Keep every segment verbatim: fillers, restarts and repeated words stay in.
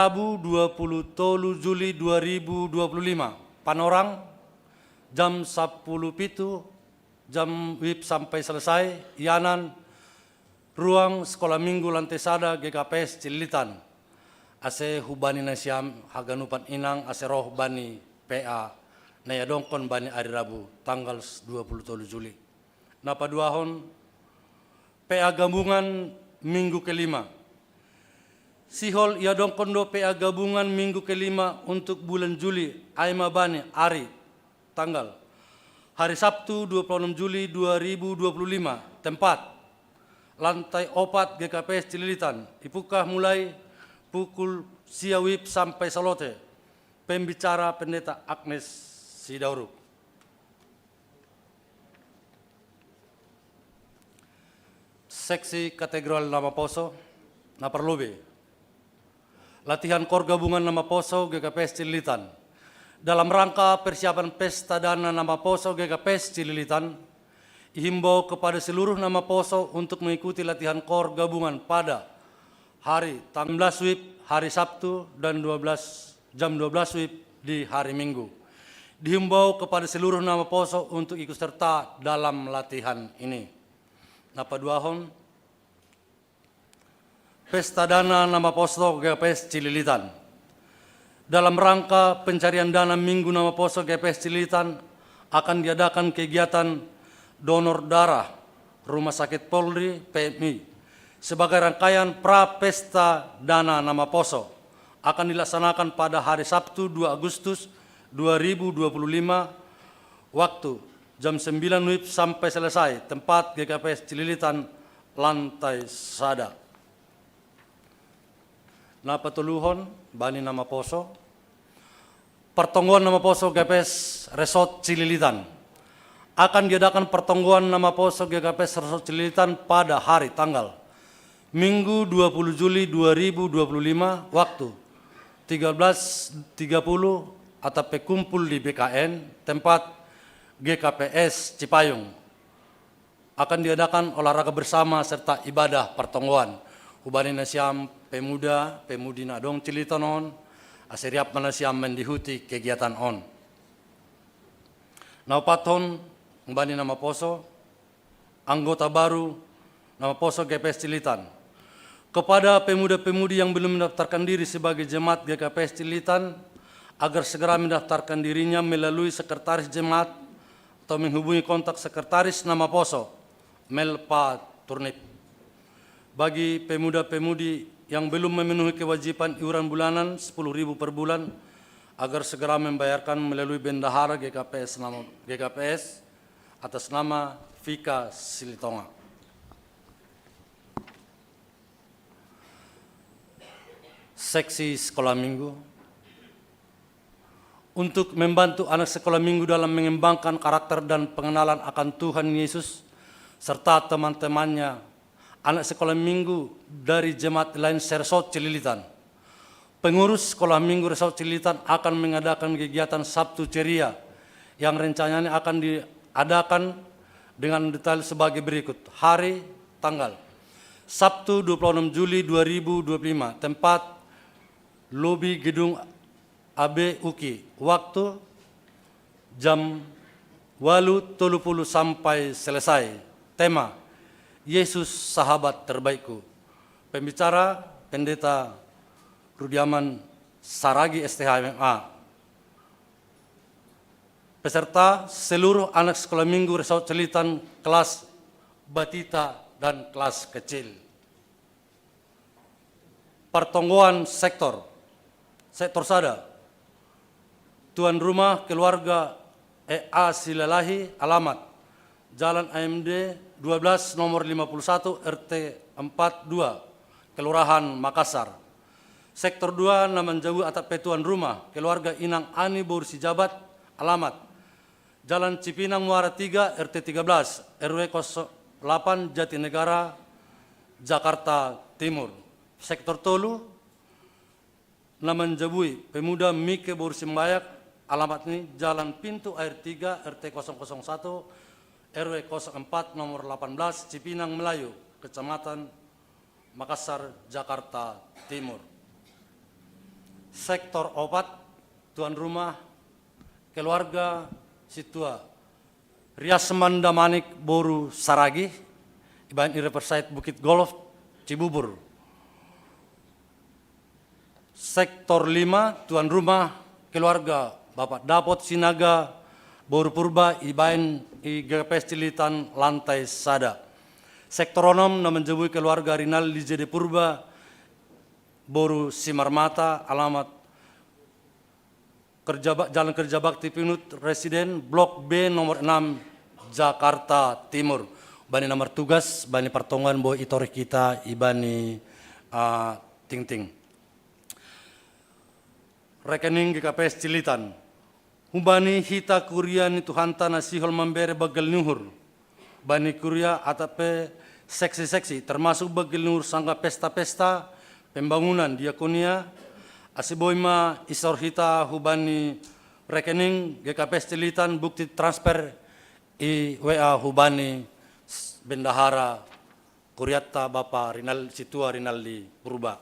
Rabu dua puluh tolu Juli dua ribu dua puluh lima, Panorang, jam sepuluh pitu, jam wib sampai selesai, ianan ruang sekolah minggu lantai sada G K P S Cililitan. Ase hubani nasiam haganupan inang ase roh bani P A na iadongkon bani ari Rabu tanggal dua puluh tolu Juli. Na paduahon, P A gabungan minggu kelima. Sihol iadongkon do P A gabungan minggu kelima untuk bulan Juli, ai ma bani ari, tanggal, hari Sabtu dua puluh enam Juli dua ribu dua puluh lima, tempat, lantai opat G K P S Cililitan, ipukah mulai pukul sia wib sampai salote. Pembicara Pendeta Agnes Sidauruk. Seksi Katedral Namaposo, na parlobei. Latihan Kor Gabungan Namaposo G K P S Cililitan. Dalam rangka persiapan Pesta Dana Namaposo G K P S Cililitan, ihimbau kepada seluruh Namaposo untuk mengikuti latihan Kor Gabungan pada hari tanggal enam belas wib, hari Sabtu, dan dua belas, jam dua belas wib di hari Minggu. Dihimbau kepada seluruh Namaposo untuk ikut serta dalam latihan ini. Na paduahon, Pesta Dana Namaposo G K P S Cililitan. Dalam rangka pencarian dana Minggu Namaposo G K P S Cililitan, akan diadakan kegiatan donor darah Rumah Sakit Polri P M I sebagai rangkaian pra Pesta Dana Namaposo, akan dilaksanakan pada hari Sabtu dua Agustus dua ribu dua puluh lima, waktu jam sembilan wib sampai selesai, tempat G K P S Cililitan, lantai sada. Na patoluhon, bani Namaposo. Pertonggoan Namaposo G K P S Resort Cililitan. Akan diadakan pertonggoan Namaposo G K P S Resort Cililitan pada hari, tanggal, Minggu dua puluh Juli dua ribu dua puluh lima, waktu tiga belas tiga puluh, atau kumpul di B K N, tempat, G K P S Cipayung. Akan diadakan olahraga bersama serta ibadah pertonggoan. Hubani nasiam pemuda, pemudi na adong Cililitan on, ase riap ma nasiam mendihuti kegiatan on. Na paopathon, bani Namaposo, anggota baru Namaposo G K P S Cililitan. Kepada pemuda-pemudi yang belum mendaftarkan diri sebagai jemaat G K P S Cililitan, agar segera mendaftarkan dirinya melalui sekretaris jemaat atau menghubungi kontak sekretaris Namaposo, Melpa Turnip. Bagi pemuda-pemudi yang belum memenuhi kewajiban iuran bulanan sepuluh ribu per bulan, agar segera membayarkan melalui bendahara G K P S nama, G K P S atas nama Fika Silitonga. Seksi Sekolah Minggu. Untuk membantu anak sekolah minggu dalam mengembangkan karakter dan pengenalan akan Tuhan Yesus serta teman-temannya, anak sekolah minggu dari jemaat lain se-Resort Cililitan. Pengurus Sekolah Minggu Resort Cililitan akan mengadakan kegiatan Sabtu Ceria yang rencananya akan diadakan dengan detail sebagai berikut. Hari, tanggal, Sabtu dua puluh enam Juli dua ribu dua puluh lima, tempat, lobi gedung A B UKI, waktu jam walu tolu puluh sampai selesai. Tema, Yesus Sahabat Terbaikku. Pembicara, Pendeta Rudiaman Saragi, S T H, M A. Peserta, seluruh anak sekolah minggu Resort Cililitan, kelas batita dan kelas kecil. Pertonggoan sektor. Sektor sada. Tuan rumah, keluarga E A Silalahi, alamat, Jalan A M D dua belas, nomor lima puluh satu, R T empat dua, Kelurahan Makassar. Sektor dua, na manjabu atap pe tuan rumah, keluarga Inang Ani Boru Sijabat, alamat, Jalan Cipinang Muara tiga, R T tiga belas, R W kosong delapan, Jatinegara, Jakarta Timur. Sektor tolu, na manjabui, pemuda Mike Boru Simbayak, alamat ni, Jalan Pintu Air tiga, R T kosong kosong satu, R W kosong empat, nomor delapan belas, Cipinang Melayu, Kecamatan Makassar, Jakarta Timur. Sektor opat, tuan rumah, keluarga situa Riasman Damanik boru Saragi, iban i Riverside Bukit Golf, Cibubur. Sektor lima, tuan rumah, keluarga Bapak Dapot Sinaga boru Purba, iban i G K P S Cilitan lantai sada. Sektor onom na manjabui keluarga Rinaldi Jede Purba boru Simarmata, alamat kerja Bak-, Jalan Kerja Bakti Pinut, Residen, Blok B, nomor enam, Jakarta Timur. Bani na martugas bani partongoan boi i torih hita ibani, ah, tingting. Rekening G K P S Cilitan. Humbani hita kuria ni Tuhanta na sihol mambere bagel ni uhur bani kuria atap pe seksi-seksi, termasuk bagel ni uhur sangga pesta-pesta, pembangunan, diakonia, ase boi ma isor hita hubani rekening G K P S Cilitan, bukti transfer i W A hubani s-, bendahara kuriatta Bapa Rinal-, situa Rinaldi Purba.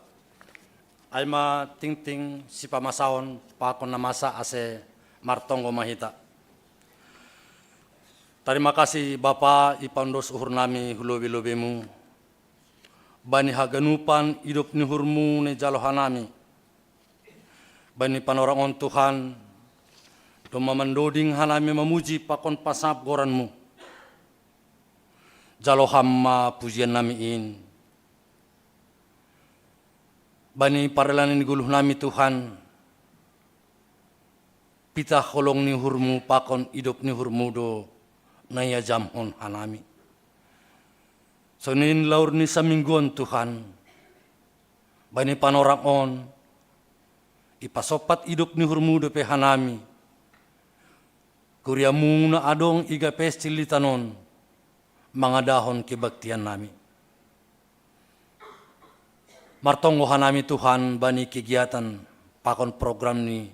Ai ma tingting sipamasaon pakon na masa ase martonggo ma hita. Tarima kasih Bapa, ipaondos uhur nami hu lobi-lobimu bani haganupan idop ni uhurmu na ijalo hanami. Bani panorang on Tuhan, domma mandoding hanami mamuji pakon pasangap goranmu. Jalo ham ma pujian nami in. Bani pardalanan ni goluh nami Tuhan, pitah holong ni uhurmu pakon idop ni uhurmu do na iajamhon hanami. Songon i laur ni saminggu on Tuhan, bani panorang on, ipasompat idop ni uhurmu dope hanami, kuriamu na adong i G K P S Cilitan on, mangadahon kebaktian nami. Martonggo hanami Tuhan bani kegiatan pakon program ni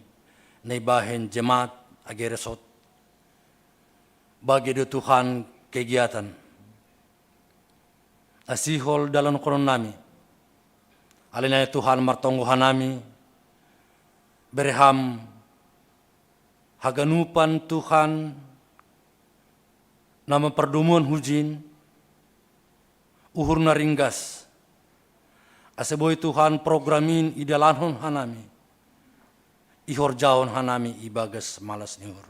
na ibahen jemaat age resort. Bage do Tuhan kegiatan na sihol dalankonon nami. Alai nai Tuhan martonggo hanami, bere ham haganupan Tuhan na mampardomuan hujin, uhur na ringgas, ase boi Tuhan program in idalankon hanami, ihorjahon hanami ibagas malas ni uhur.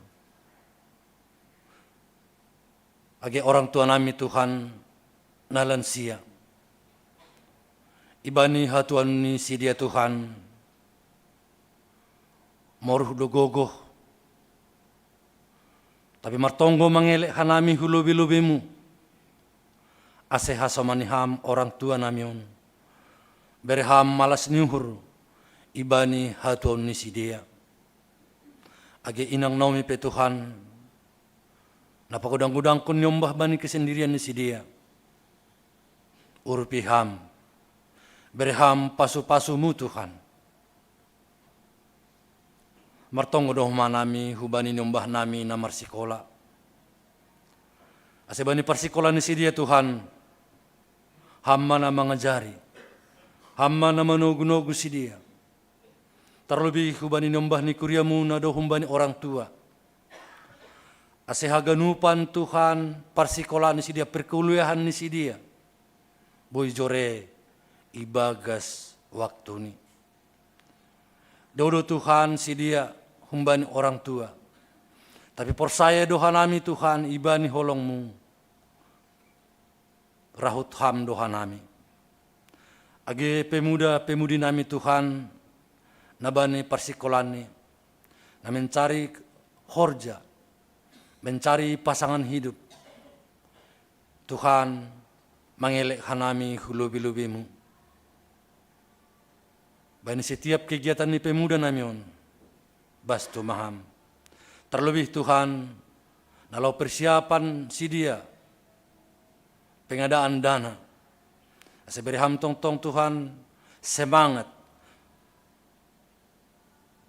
Age orang tua nami Tuhan na lansia, ibani hatuaon ni sidea Tuhan, moruh do gogoh, tapi martonggo mangelek hanami hu lobi-lobimu, ase hasomani ham orang tua nami on, bere ham malas ni uhur ibani hatuaon ni sidea. Age inang naomi pe Tuhan, na pagodang-godangkon niombah bani kesendirian ni sidea, urupi ham, bere ham pasu-pasumu Tuhan. Martonggo do ma hanami hubani niombah nami na marsikola, ase bani parsikola ni sidea Tuhan, ham ma na mangajari, ham ma na manogu-nogu sidea. Tarlobi hubani niombah ni kuriamu na do humbani orang tua, ase haganupan Tuhan parsikolaan ni sidea, perkuliahan ni sidea, boi jore ibagas waktuni. Dao do Tuhan sidea humbani orang tua, tapi porsaya do hanami Tuhan ibani holongmu, rahut ham do hanami. Age pemuda-pemudi nami Tuhan, na bani parsikolaan ni, na mencari horja, mencari pasangan hidup, Tuhan, mangelek hanami hu lobi-lobimu. Bani setiap kegiatan ni pemuda nami on, bastu ma ham. Tarlobi Tuhan, na laho persiapan sidea, pengadaan dana, ase bere ham tongtong Tuhan semangat.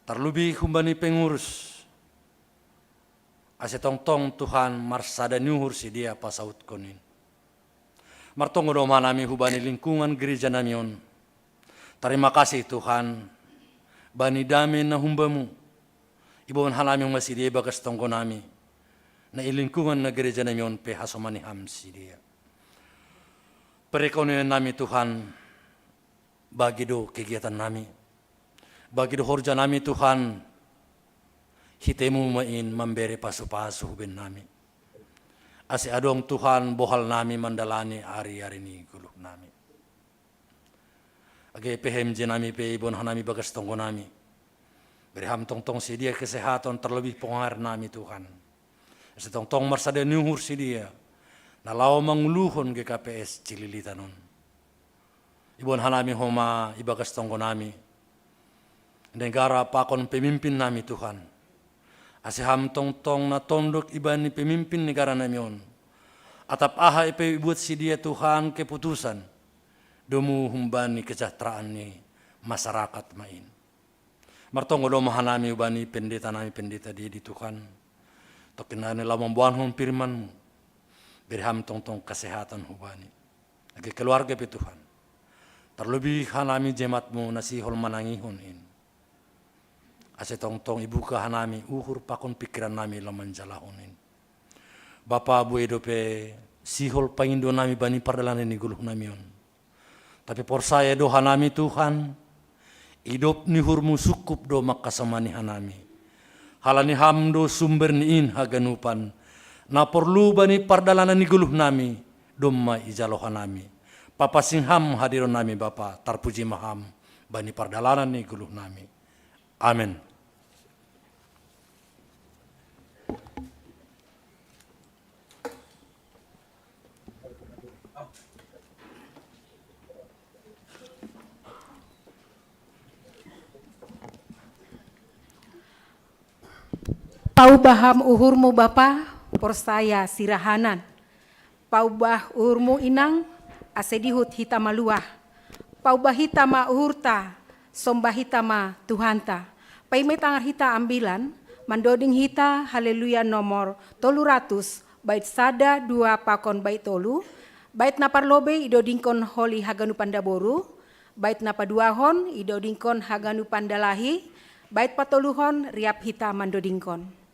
Tarlobi humbani pengurus, ase tongtong Tuhan marsada ni uhur sidea pasautkon in. Martonggo do ma hanami hubani lingkungan gereja nami on. Tarima kasih Tuhan, bani dame na humbamu, iboan hanami homa sidea ibagas tonggo nami, na i lingkungan na gereja nami on pe hasomani ham sidea. Perekonomian nami Tuhan, bagi do kegiatan nami, bagi do horja nami Tuhan, hitemu ma in mambere pasu-pasu huben nami. Ase adong Tuhan bohal nami mandalani ari-ari ni goluh nami. Age P H M J nami pe iboan hanami bagas tonggo nami. Bere ham tongtong sidea kesehatan terlebih pengajar nami Tuhan. Ase tongtong marsada ni uhur sidea na laho manguluhon G K P S Cililitan on. Iboan hanami homa ibagas tonggo nami, negara pakon pemimpin nami Tuhan. Ase ham tongtong na tondok ibani pemimpin negara nami on. Atap aha pe ibuat sidea Tuhan keputusan, domu humbani kesejahteraan ni masyarakat ma in. Martonggo do ma hanami hubani pendeta nami, pendeta Dedi Tuhan. Tongkin nai laho mamboanhon firmanmu, bere ham tongtong kesehatan hubani. Age keluarga pe Tuhan. Terlebih hanami jematmu na sihol manangihon in. Ase tongtong ibuka hanami uhur pakon pikiran nami laho manjalahon in. Bapa, buei dope sihol pangindo nami bani pardalanan ni goluh nami on. Tapi porsaya do hanami Tuhan, idop ni uhurmu sungkup do mangkasomani hanami. Halani ham do sumber ni in haganupan, na porlu bani pardalanan ni goluh nami, domma ijalo hanami. Papansing ham hadiron nami Bapa, tarpuji ma ham bani pardalanan ni goluh nami. Amen. Paubah ham uhurmu Bapa, porsaya sirahanan. Paubah uhurmu Inang, ase dihut hita maluah. Paubah hita ma uhurta, sombah hita ma Tuhanta. Paima tangar hita ambilan, mandoding hita Haleluya nomor tolu ratus, bait sada, dua pakon bait tolu, bait na parlobei idodingkon holi haganupan daboru, bait na paduahon idodingkon haganupan dalahi, bait patoluhon riap hita mandodingkon.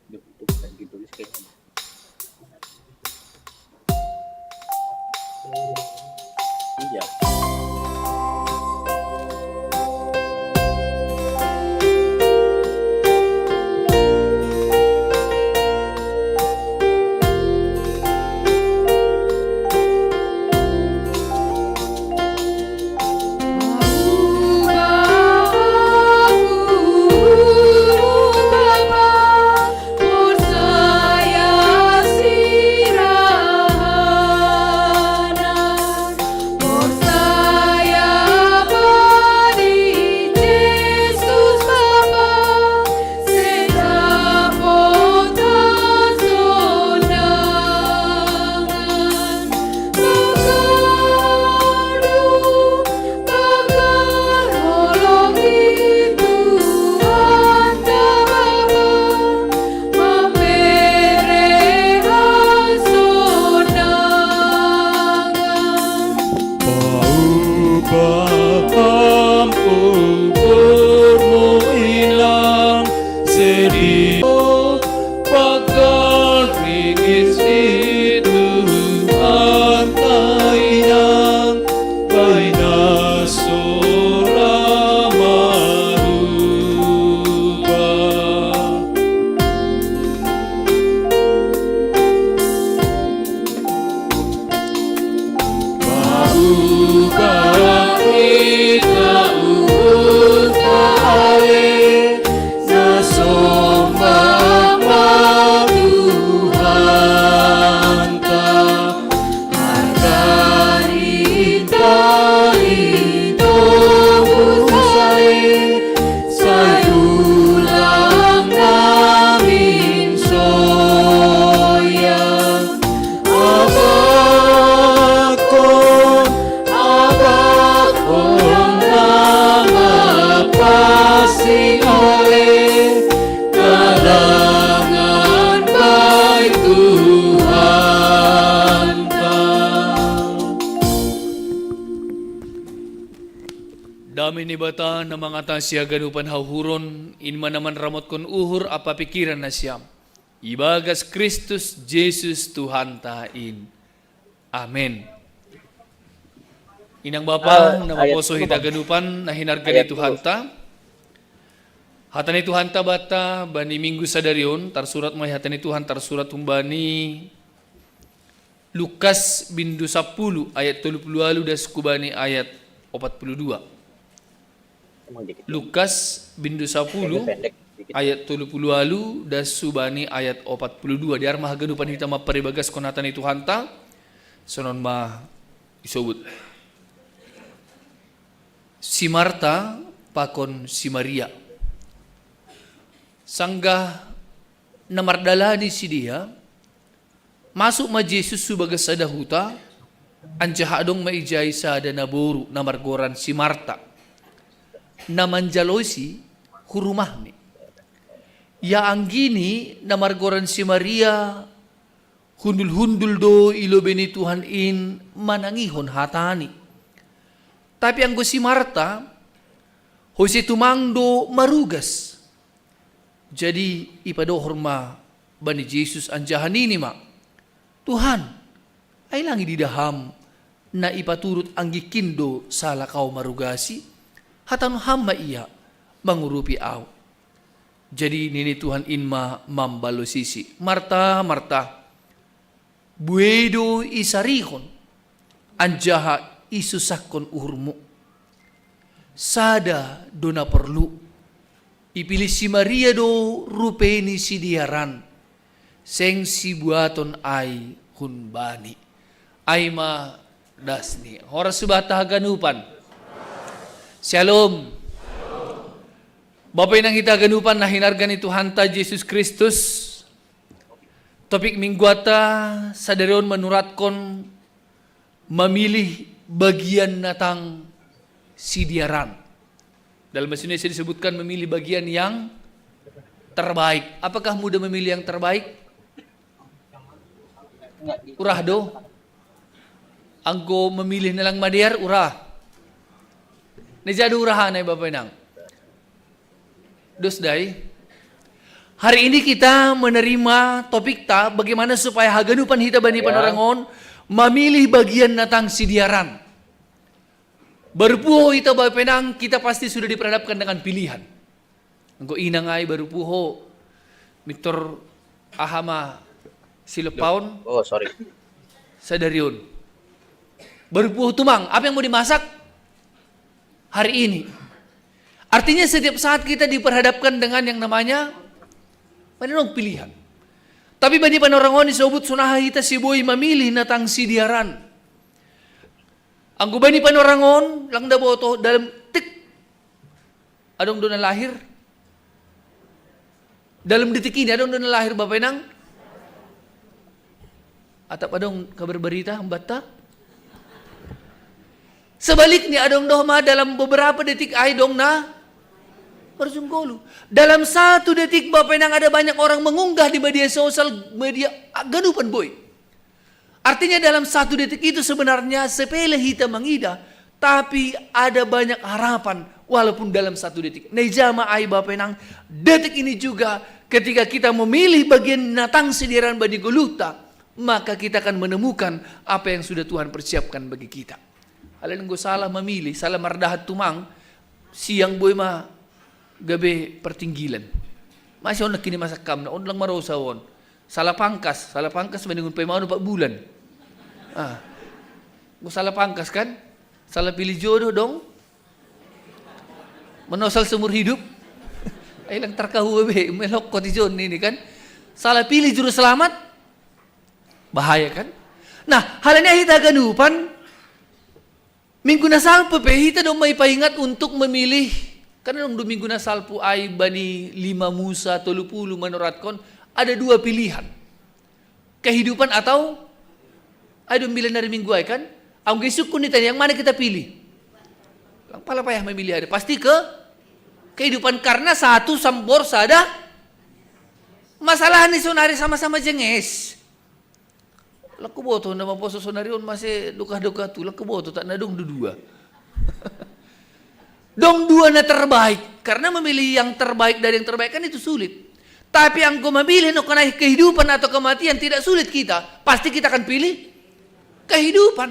Debata na mangatasi haganupan hauhuron, in ma na manramotkon uhur ampa pingkiran nasiam. Ibagas Kristus Jesus Tuhanta in. Amen. Inang bapa, ah, na maposo hita haganupan, na hinarga ni Tuhanta. Hata ni Tuhanta banta, bani minggu sadari on, tarsurat ma i hata ni Tuhan, tarsurat humbani Lukas bindu sapuluh ayat tolu puluh walu das hubani ayat opat puluh dua. Lukas bindu sapuluh ayat tolu puluh walu das hubani ayat opat puluh dua. Diar ma haganupan hita mamparibagaskon hata ni Tuhanta, sonon ma isobut. Si Marta pakon si Maria. Sanggah na mardalani sidea, masuk ma Jesus hu bagas sada huta, anjaha adong ma ijai sada naboru na margoran si Marta, na manjalosi hu rumahni. Ia anggini na margoran si Maria, hundul-hundul do i lobei ni Tuhan in manangihon hatani. Tapi anggo si Marta, hose tumang do marugas. Jadi ipadohor ma bani Jesus anjaha nini ma: Tuhan, ai lang ididah Ham na ipaturut anggingkin do salah ahu marugasi? Hataon Ham ma ia mangurupi ahu. Jadi nini Tuhan in ma mambalosisi: Marta, Marta, buei do isarihon, anjaha isusahkon uhurmu. Sada do na porlu. Ipilih si Maria do rupei ni sidearan, seng sibuaton ai humbani. Ai ma dasni. Horas tu hita haganupan. Syalom. Bapa inang hita haganupan na hinarga ni Tuhanta Jesus Kristus. Topik mingguanta sadari on manuratkon mamilih bagian na tang sidearan. Dalam bahasa Indonesia disebutkan memilih bagian yang terbaik. Apakah mudah memilih yang terbaik? Urah do. Anggo memilih na lang madear, urah. Na ija do urahana i, bapa inang? Dos da i. Hari ini kita menerima topikta, bagaimana supaya haganupan hita bani, ya, panorang on mamilih bagian na tang sidearan. Baru puho hita, bapa inang, kita pasti sudah diperhadapkan dengan pilihan. Anggo inang ai baru puho, mintor aha ma silepaon? Oh, sorry. Sadari on. Baru puho tumang, apa yang mau dimasak hari ini? Artinya setiap saat kita diperhadapkan dengan yang namanya, mana dong, pilihan. Tapi bani panorang on isobut sonaha hita sai boi mamilih na tang sidearan. Anggo bani panorang on, lang da boto, dalam tik adong do na lahir? Dalam detik ini adong do na lahir, bapa inang? Atap adong kabar barita humbanta? Sebaliknya, adong do ma dalam beberapa detik ai dong na marujung ngolu. Dalam satu detik, bapa inang, ada banyak orang mengunggah di media sosial, media, ah, ganupan boi. Artinya dalam satu detik itu sebenarnya sepele hita mangidah, tapi ada banyak harapan walaupun dalam satu detik. Na ija ma ai, bapa inang, detik ini juga ketika kita memilih bagian na tang sidearan bani ngoluta, maka kita akan menemukan apa yang sudah Tuhan persiapkan bagi kita. Alai anggo salah mamilih, salah mardahan tumang, siang boi ma gabe partinggilan. Masa on nangkin i masak hamna, on lang marosa on. Salah pangkas, salah pangkas mendingan paimaon opat bulan. Ah. Anggo salah pangkas kan? Salah pilih jodoh dong. Menosal seumur hidup. Ai lang tarkahua be, melok ko ti jon ini kan. Salah pilih juru selamat, bahaya kan? Nah, halani hita haganupan, minggu na salpu pe hita do ma ipaingat untuk memilih, karena dong do minggu na salpu ai bani lima Musa tolu puluh manuratkon ada dua pilihan. Kehidupan atau, ai do milan ari minggu ai kan? Anggo isungkun hita, yang mana kita pilih? Lang pala payah memilih, ada pasti ke kehidupan, karena satu sambor sada. Masalah ni sonari sama-sama jenges. Lang huboto na maposo sonari on mase dokah-dokah tu, lang huboto tak na dong do dua. Dong dua na terbaik. Karena memilih yang terbaik dari yang terbaik kan itu sulit. Tapi anggo memilih no kenai kehidupan atau kematian tidak sulit kita. Pasti kita akan pilih kehidupan.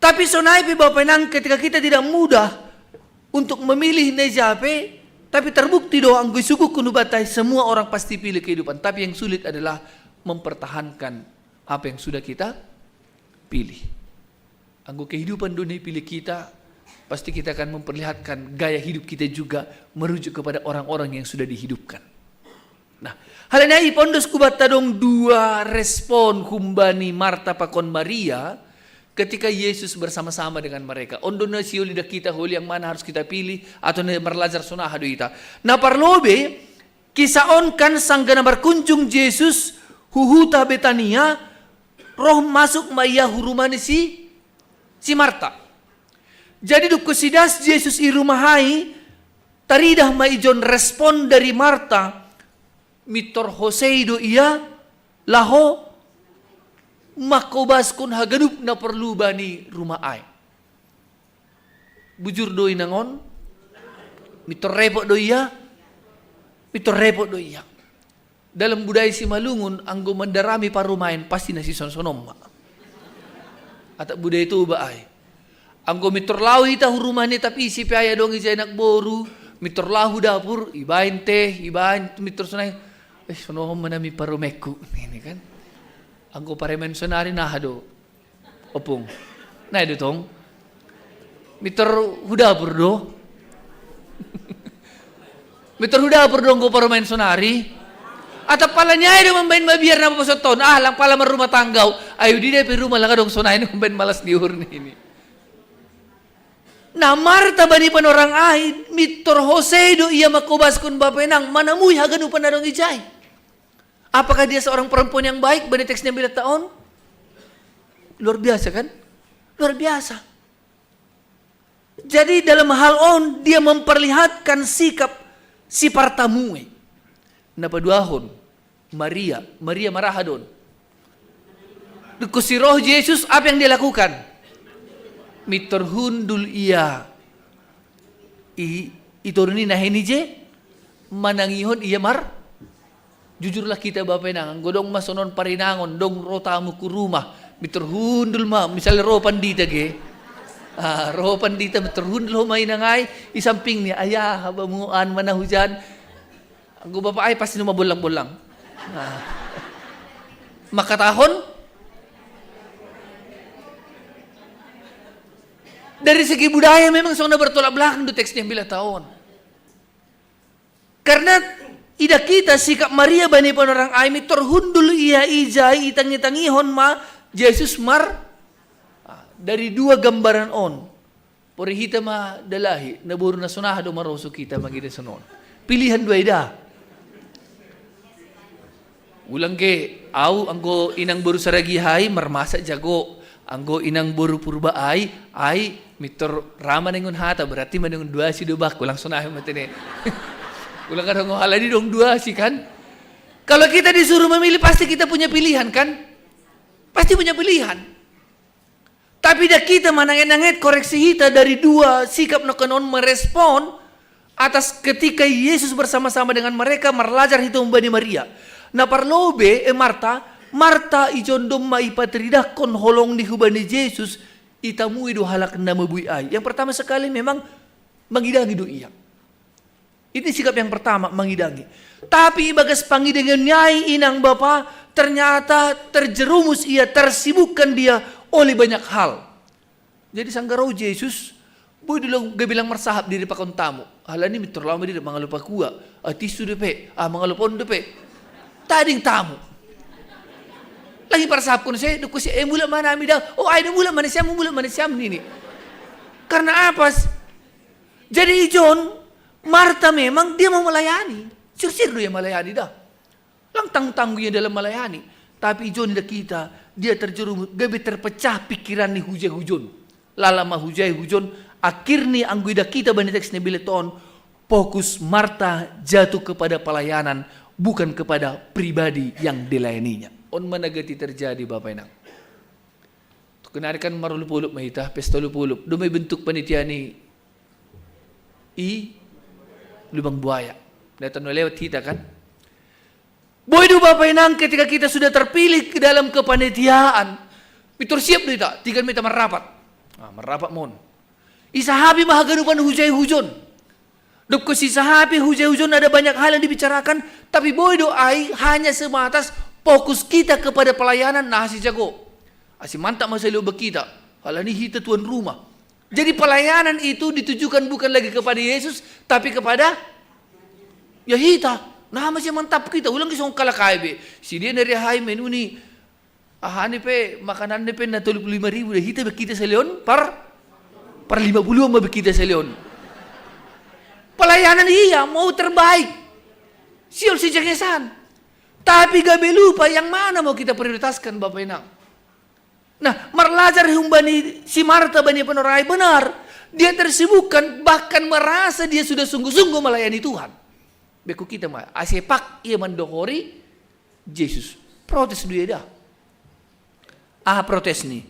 Tapi sonai pe Bapa Inang, ketika kita tidak mudah untuk memilih na ija pe, tapi terbukti do anggo isuguhkon hubanta i semua orang pasti pilih kehidupan. Tapi yang sulit adalah mempertahankan apa yang sudah kita pilih. Anggo kehidupan do na ipilih kita, pasti kita akan memperlihatkan gaya hidup kita juga merujuk kepada orang-orang yang sudah dihidupkan. Nah, hal ini ipondos kubatta dong dua respon humbani Marta pakon Maria ketika Yesus bersama-sama dengan mereka. On do na siol ida kita holi yang mana harus kita pilih atau na marlajar sonaha do ita. Na parlobe, kisah on kan sanggah na markunjung Yesus hu huta Betania, roh masuk ma ia hu rumah ni si, si Marta. Jadi dungkon sidas Yesus i rumah ai, taridah ma ijon respon dari Marta, mintor hosei do ia laho mangkobaskon haganup na porlu bani rumah ai. Bujur do inang on? Mintor repot do ia? Mintor repot do ia. Dalam budaya Simalungun, anggo mandarami parumaen pasti na sisonsonon ma. Atap budaya Toba ai. Anggo mintor laho hita hu rumah ni, tapi ise pe ai adong ija anak boru, mintor laho hu dapur, ibaen teh, ibaen mintor sonai. Eh, sonohon ma nami parumaenku. Ini kan. Anggo parumaen sonari naha do, Opung? Nai do tong. Mintor hu dapur do. Mintor hu dapur do anggo parumaen sonari. Atap pala niai do mambaen mabiar na maposot on. Ah, lang pala marrumah tangga au. Ai hu dida pe rumah lang adong sonai na mambaen malas ni uhur ni ini. Nah, Marta bani panorang ai, mintor hosei do ia mangkobaskon Bapa Inang, manamui haganupan na adong ijai. Apakah dia seorang perempuan yang baik bani teks ni ambilatta on? Luar biasa kan? Luar biasa. Jadi dalam hal on dia memperlihatkan sikap si partamue. Na paduahon, Maria, Maria ma aha do on? Dungkon si roh Jesus, apa yang dia lakukan? Mintor hundul ia i, i toru ni nahei ni je, manangihon ia mar. Jujurlah kita Bapa Inang, anggo dong ma sonon parinangon, dong ro tamu ku rumah, mintor hundul ma, misalna ro pandita ge. Ah, ro pandita mintor hundul ho ma inang ai, i samping ni, ayah, habamuan, mana hujan. Anggo bapa ai pasti nunga bollang-bollang. Nah. Mangkatahon, dari segi budaya memang songon na bertolak belakang do teks ni ambilatta on. Karena idah hita sikap Maria bani panorang ai, mintor hundul ia ijai, itangih-tangihon ma Jesus mar. Ah, dari dua gambaran on. Pori hita ma dalahi, na boru na sonaha do maroso hita mangida sonon. Pilihan do ai da. Ulang ke, au anggo inang boru Saragiha ai marmasa jago, anggo inang boru Purba ai, ai mintor ra maningon hata, berarti maningon dua asi do bakku, langsung aja matene. Ulang kadang halani dong dua asi kan. Kalau kita disuruh memilih pasti kita punya pilihan kan? Pasti punya pilihan. Tapi idah hita mananget-nanget koreksi hita dari dua sikap na holan on merespon atas ketika Yesus bersama-sama dengan mereka marlajar hita humbani Maria. Na parlobe, eh, Marta, Marta ijon do ma ipataridahkon holong ni hubani Jesus, itamui do halak na mabui ai. Yang pertama sekali memang mangidangi do ia. Ini sikap yang pertama, mangidangi. Tapi ibagas pangidangi ai inang bapa, ternyata terjerumus ia, tersibukkan dia oleh banyak hal. Jadi sanggarau Jesus, boi dulu gabe lang marsahap diri pakon tamu. Halani mintor laho ma diri mangalo pakua, ah, tisu dope, ah, mangalo pon dope. Tading tamu. Lagi parsahapkon se, dungkon se, eh, mulak ma nami da. Oh, ai do mulak ma na siam, mulak ma na siam nini. Karena apa? Jadi ijon, Marta memang dia mau melayani. Sirsir do ia melayani dah. Lang tanggung-tanggung ia dalam melayani. Tapi ijon idah hita, dia terjerumus, gabe terpecah pikiran ni hujai hujon. Lala ma hujai hujon, akhirnya anggo idah hita bani teks ni ambilatta on, fokus Marta jatuh kepada pelayanan, bukan kepada pribadi yang dilayaninya. On ma na gati terjadi Bapa Inang. Kenari kan marolop-olop ma hita, pesta olop-olop. Dome bentuk panitia ni i lubang buaya. Datang lewat kita kan. Boy do Bapak Inang, ketika kita sudah terpilih ke dalam kepanitiaan, pitor siap do ita, tiga mita marapat. Ah, marapat mon. Isa hapi mahaganupan hujai hujon. Dok ko si sahapi hujai hujon ada banyak hal yang dibicarakan, tapi boy do ai hanya sebatas fokus kita kepada pelayanan, nah si jago. Asi mantap masa lo kita. Halani hita tuan rumah. Jadi pelayanan itu ditujukan bukan lagi kepada Yesus, tapi kepada ya hita. Nah masih mantap kita. Ulang kisong kalakai be. Si dia nari hai menuni. Aha ni pe makanan ni pe na tolu puluh lima ribu deh. Hita be kita seleon par par lima puluh ma be kita seleon. Pelayanan iya mau terbaik. Siol si jangesan. Tapi gabe lupa yang mana mau kita prioritaskan Bapak Inang. Nah, marlajar humbani si Marta bani panorai benar. Dia tersibukkan bahkan merasa dia sudah sungguh-sungguh melayani Tuhan. Beku kita ma, asepak ia mandokori Yesus. Protes dia dah. Ah protes ni.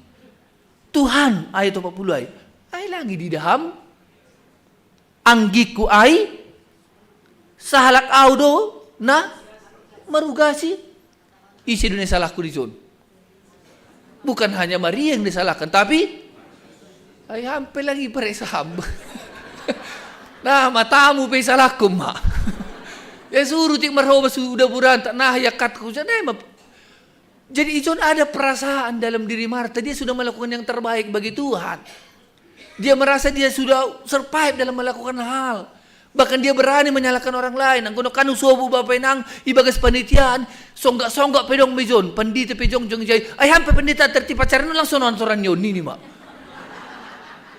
Tuhan, ayat empat puluh ai. Ai lagi di daham. Anggiku ai. Sahalak au do. Nah. Marugasi. Isi dunia salahku di John. Bukan hanya Maria yang disalahkan, tapi ai hampe lagi pare saham. Nah, matamu pe salahku ma. Ya suruh tik marhoba sudah buranta. Nah, ya katku sana ma. Jadi John ada perasaan dalam diri Marta, dia sudah melakukan yang terbaik bagi Tuhan. Dia merasa dia sudah survive dalam melakukan hal. Bahkan dia berani menyalahkan orang lain. Angkono kanu sobu Bapak Inang ibagas panitiaan, songgak-songgak pedong bejon, pandita pejong jong jai. Ai hampe pandita tertipa carano langsung nontoran yon ini ma.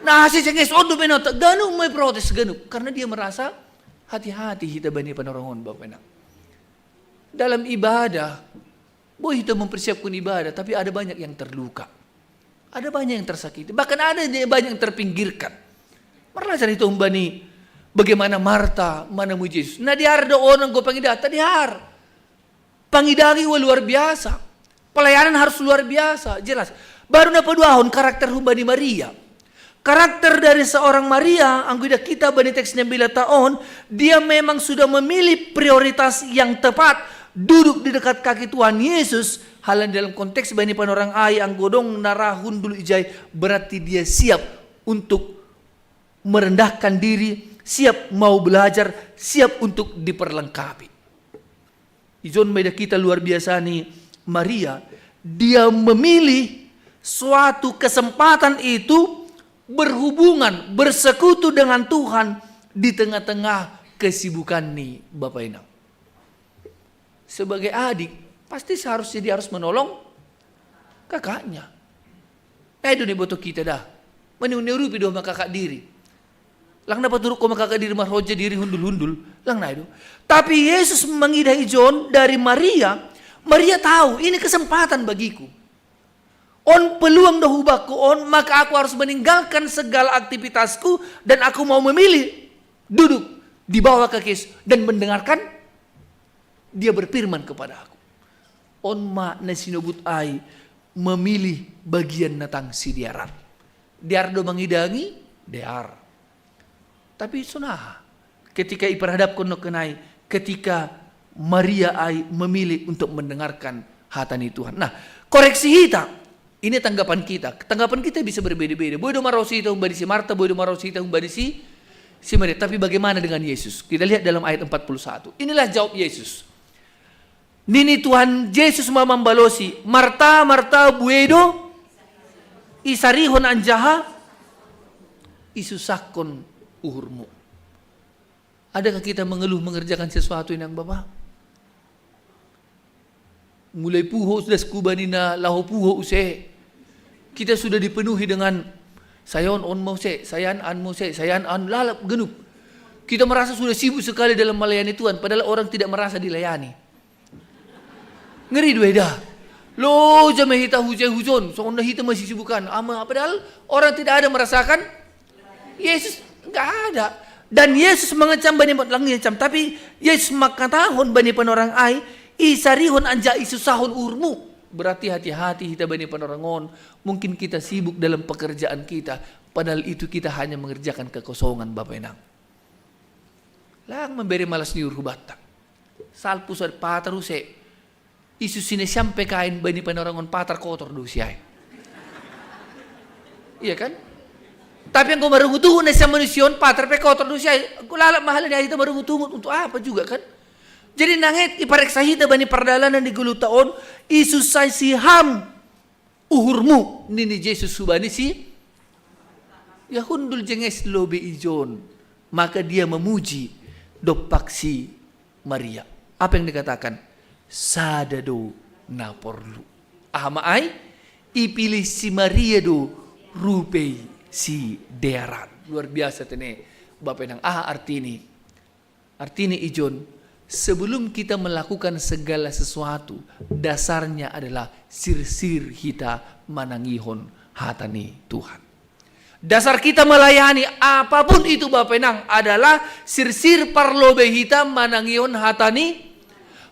Nah, si cenges ondo benota ganu mai protes ganu karena dia merasa hati-hati hita bani panorongon Bapak Inang. Dalam ibadah, boy hita mempersiapkan ibadah, tapi ada banyak yang terluka. Ada banyak yang tersakiti, bahkan ada banyak yang terpinggirkan. Marlajar itu umbani bagaimana Marta manemu Yesus. Nah, di ada orang go pangidata di har. Pangidangi wa luar biasa. Pelayanan harus luar biasa, jelas. Baru na paduahon karakter humbani Maria. Karakter dari seorang Maria, angguida kita bani teks nembila taon, dia memang sudah memilih prioritas yang tepat, duduk di dekat kaki Tuhan Yesus, hal yang dalam konteks bani panorang ai anggodong narahun dulu ijai, berarti dia siap untuk merendahkan diri, siap mau belajar, siap untuk diperlengkapi. Ijon maida kita luar biasa ni Maria, dia memilih suatu kesempatan itu berhubungan, bersekutu dengan Tuhan di tengah-tengah kesibukan ni Bapak Inang. Sebagai adik, pasti seharusnya dia harus menolong kakaknya. Nah, itu ni boto kita dah. Mani urupi do ma kakak diri. Lang na paturuk ko ma kakak diri marhoja diri hundul-hundul. Lang na itu. Tapi Yesus mangidah ijon dari Maria. Maria tahu ini kesempatan bagiku. On peluang do hubaku on, maka aku harus meninggalkan segala aktivitasku dan aku mau memilih duduk di bawah kaki Yesus dan mendengarkan dia berfirman kepada aku. On ma na sinobut ai memilih bagian natang si diaran. Diar do mangidangi, diar. Tapi sonaha, ketika iperhadapkan no kenai, ketika Maria ai memilih untuk mendengarkan hata ni Tuhan. Nah, koreksi hita, ini tanggapan kita. Tanggapan kita bisa berbeda-beda. Boy do marau si hita humbani si Marta, boy do marau si hita humbani si si Maria. Tapi bagaimana dengan Yesus? Kita lihat dalam ayat empat puluh satu. Inilah jawab Yesus. Nini Tuhan Yesus ma mambalosi, Marta, Marta, buedo, isarihon anjaha, isusahkon uhurmu. Adakah kita mengeluh mengerjakan sesuatu yang Bapak? Mulai puho sudah sekubani na laho puho use. Kita sudah dipenuhi dengan sayon on mau se, sayan an mau se, sayan an lalap genup. Kita merasa sudah sibuk sekali dalam melayani Tuhan, padahal orang tidak merasa dilayani. Ngeri dua dah. Lo jame hita hujai hujon, songon hita masih sibukan. Ama padahal orang tidak ada merasakan Yesus nggak ada. Dan Yesus mengecam bani lang ngecam, tapi Yesus mengatakan bani panorang ai, isarihon anja isusahon urmu. Berarti hati-hati kita bani panorangon. Mungkin kita sibuk dalam pekerjaan kita, padahal itu kita hanya mengerjakan kekosongan Bapak Inang. Lang memberi malas ni urhubatta. Salpu sed patar use. Isu sine sampe kain bani panorangon patar kotor do siai. Iya kan? Tapi yang kau marungu-tungu na siya manusia on, patar pe kotor do siai. Kau lalap mahal ni aja marungu-tungu untuk apa juga kan? Jadi nanget ipareksa hita bani pardalanan di guluta on, isu sai si ham uhurmu nini Jesus subani si ya hundul jenges lobe ijon. Maka dia memuji dopak si Maria. Apa yang dikatakan? Sada do na porlu. Aha ma ai? Ipilih si Maria do rupei si dearan. Luar biasa tene. Bapak nang aha artini? Artini ijon, sebelum kita melakukan segala sesuatu, dasarnya adalah sirsir hita manangihon hata ni Tuhan. Dasar kita melayani apapun itu Bapak Nang adalah sirsir parlobe hita manangihon hata ni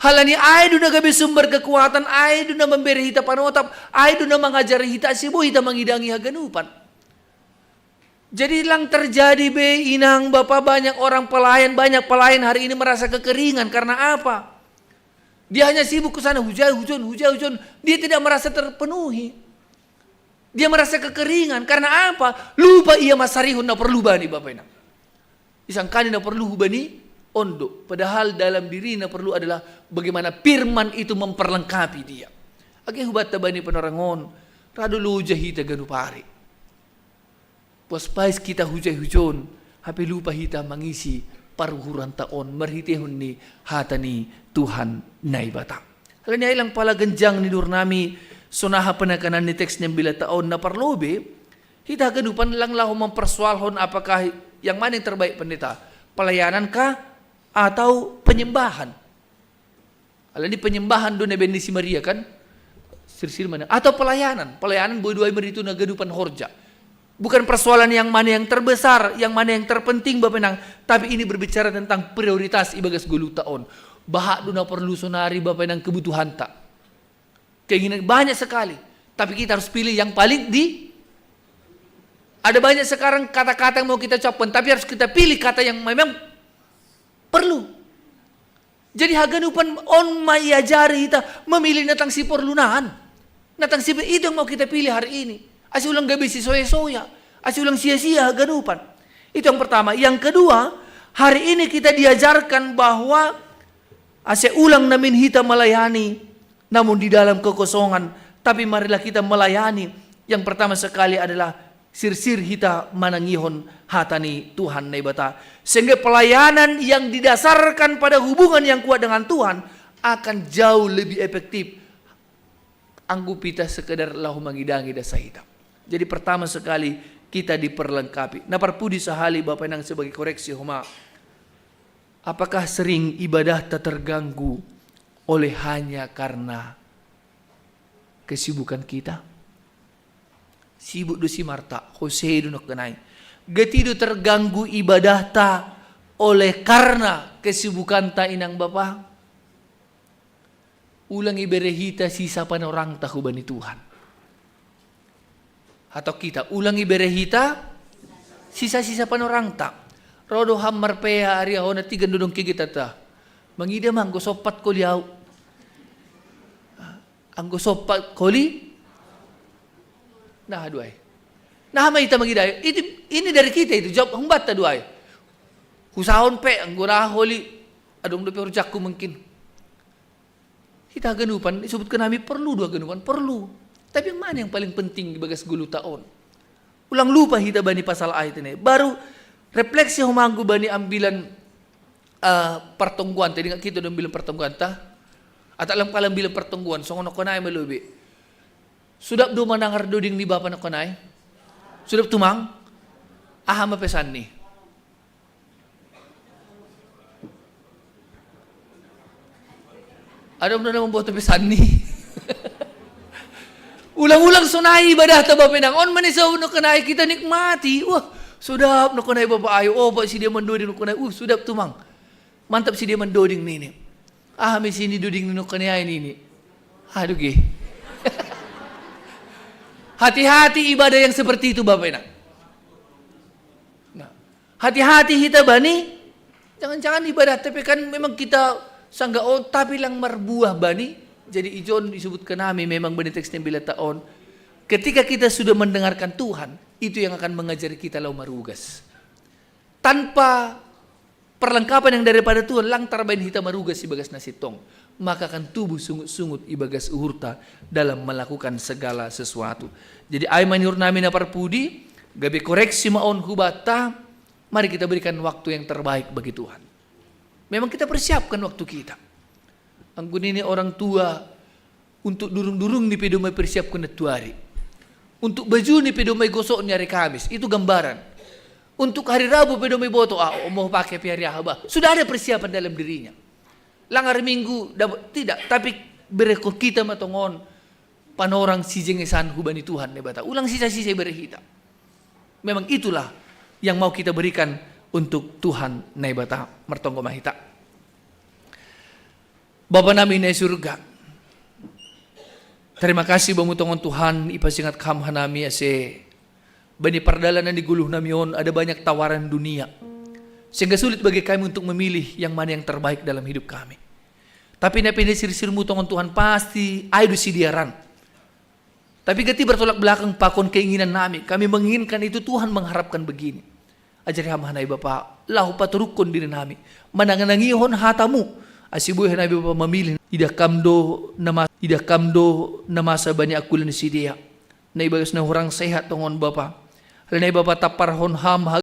halani ai duna gabe sumber kekuatan, ai duna memberi hita panotap, ai duna mengajari hita sibo hita mengidangi haganupan. Jadi lang terjadi be inang bapak banyak orang pelayan, banyak pelayan hari ini merasa kekeringan. Karena apa? Dia hanya sibuk ke sana, hujai hujon, hujai hujon. Dia tidak merasa terpenuhi. Dia merasa kekeringan. Karena apa? Lupa ia masarihun na perlu bani bapak inang. Isang kani na perlu bani ondo. Padahal dalam diri na perlu adalah bagaimana firman itu memperlengkapi dia. Age hubatta bani panorangon. Radu loja hita ganupari. Puas pais kita hujai hujon, hape lupa hita mangisi paruhuranta on marhitehon ni hata ni Tuhan Naibata. Halani ai lang pala genjang ni durnami sonaha penekanan ni teks nembilata on na parlobe, hita haganupan lang laho mempersoalhon apakah yang mana yang terbaik pendeta, pelayanan kah atau penyembahan? Alani penyembahan do na benni si Maria kan? Sirsir mana? Atau pelayanan. Pelayanan boy duai meritu na gadupan horja. Bukan persoalan yang mana yang terbesar, yang mana yang terpenting Bapak Nang. Tapi ini berbicara tentang prioritas ibagas goluta on. Baha do na perlu sonari Bapak Nang kebutuhanta. Keinginan banyak sekali. Tapi kita harus pilih yang paling di ada banyak sekarang kata-kata yang mau kita ucapkan, tapi harus kita pilih kata yang memang perlu. Jadi haganupan on ma iajari hita memilih natang si porlunan. Natang si itu yang mau kita pilih hari ini. Asi ulang gabe si soya-soya. Asi ulang sia-sia haganupan. Itu yang pertama. Yang kedua, hari ini kita diajarkan bahwa asi ulang namin hita melayani namun di dalam kekosongan, tapi marilah kita melayani. Yang pertama sekali adalah sirsir hita manangihon hata ni Tuhan Naibata. Sehingga pelayanan yang didasarkan pada hubungan yang kuat dengan Tuhan akan jauh lebih efektif. Anggup hita sekedar lahu mangidangi dasa hita. Jadi pertama sekali kita diperlengkapi. Na parpudi sahali Bapak Nang sebagai koreksi homa. Apakah sering ibadah tak terganggu oleh hanya karena kesibukan kita? Sibuk do si Marta, Jose do nokkenai. Gati do terganggu ibadahta oleh karena kesibukanta inang bapa? Ulang ibere hita sisa panorangta hubani Tuhan. Atau kita ulang ibere hita sisa-sisa panorangta. Rodo hammar pea ari ahona tigan dodong kegitata. Mangida manggo sopat koli au. Anggo sopat koli. Nah, duai. Nah, ma ita mangida. Itu ini dari kita itu jawab humbatta duai. Husaon pe anggo raha holi adong dope horjakku mungkin. Hita haganupan, disebutkan nami perlu dua haganupan, perlu. Tapi yang mana yang paling penting di bagas goluta on? Ulang lupa hita bani pasal ai tene. Baru refleksi homangku bani ambilan uh, pertongguan. Tadi nggak kita ambilan pertongguan ta? Atau lam kalam bilang pertongguan. Songon nokkonai melobi. Sudah do manangar doding ni bapa nokkonai? Sudah tumang? Aha ma pesan ni? Ada benar membuat tapi sani. Ulang-ulang sonai ibadah ta bapenang on mani sa uno kenai kita nikmati. Wah, sudah no kenai bapak ayo obat si dia mendoding no kenai. Uh, sudah tumang. Mantap si dia mendoding nini. Ah, misi ini doding no kenai nini. Aduh ge. Hati-hati ibadah yang seperti itu bapenang. Nah, hati-hati hita bani Jangan-jangan ibadah, tapi kan memang kita sangga on, tapi lang marbuah bani. Jadi ijon disebutkan nami memang bani teks nembila taon. Ketika kita sudah mendengarkan Tuhan, itu yang akan mengajari kita lau marugas. Tanpa perlengkapan yang daripada Tuhan, lang tarbain hita marugas ibagas nasitong. Maka akan tubuh sungut-sungut ibagas uhurta dalam melakukan segala sesuatu. Jadi ai manurut nami na parpudi, gabe koreksi ma on hubata, mari kita berikan waktu yang terbaik bagi Tuhan. Memang kita persiapkan waktu kita. Anggun ini orang tua untuk durung-durung ni pedomai persiapkan tuari. Untuk baju ni pedomai gosok ni hari Kamis, itu gambaran. Untuk hari Rabu pedomai boto, ah, mau pakai pi hari Ahad. Sudah ada persiapan dalam dirinya. Lang hari Minggu, tidak, tapi bereko kita matongon panorang si jengesan hubani Tuhan Naibata. Ulang sisa-sisa berehita. Memang itulah yang mau kita berikan untuk Tuhan Naibata. Martonggo mahita. Bapa nami na surga, terima kasih bamu tongon Tuhan, ipasingat Ham hanami ase bani pardalanan di guluh nami on ada banyak tawaran dunia, sehingga sulit bagi kami untuk memilih yang mana yang terbaik dalam hidup kami. Tapi na pinisirsirmu tongon Tuhan pasti ai do sidiaran. Tapi gati bertolak belakang pakon keinginan nami. Kami menginginkan itu, Tuhan mengharapkan begini. Ajari Ham hanai Bapa, lau paturukkon diri nami mananganangihon hatamu. Asi buhai hanai Bapa mamilih. Idah Kam do nama idah Kam do na masa bani akulen sidea. Na ibagas na hurang sehat tongon Bapa. Halai nai Bapa, taparhon Ham